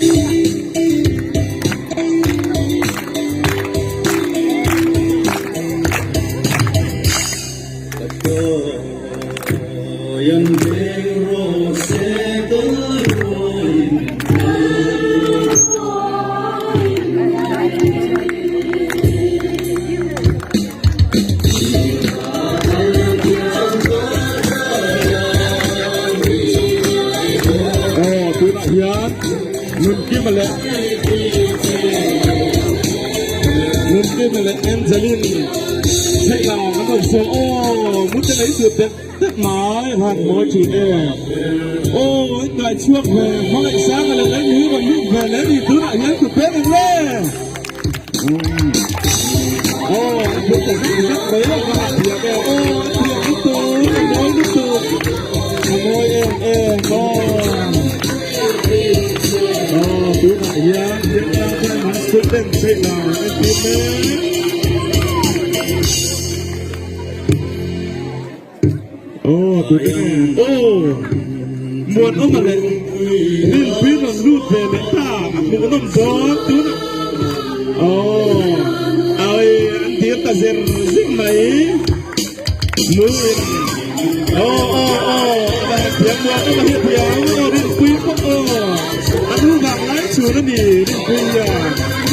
Aw tunah hian Nunkima leh Nunkima leh Angeline theih lang an rawn sawi aw mute lei tur dek dek mai han mawi thin e aw in ngaihchhuak ve hmangaihsanga leh lei nui rawn lut ve leh ni tunah hian kut peng ang le. Aw an thiam ta zak zak mai a ka han thiam e aw an thiam lutuk a mawi lutuk a mawi em em aw aw tunah hian Vietnam Primary School ten chheih lang an entir mek. Aw tute nge aw Muanawma leh Rinpui rawn lut ve leh ta a hmuhnawm dawn tunah aw ai an dir ta zer zer mai Muin aw aw aw a thiam Muanawma hi a thiam aw Rinpui pawh aw a nu vang lai chhun a ni Rinpui hian.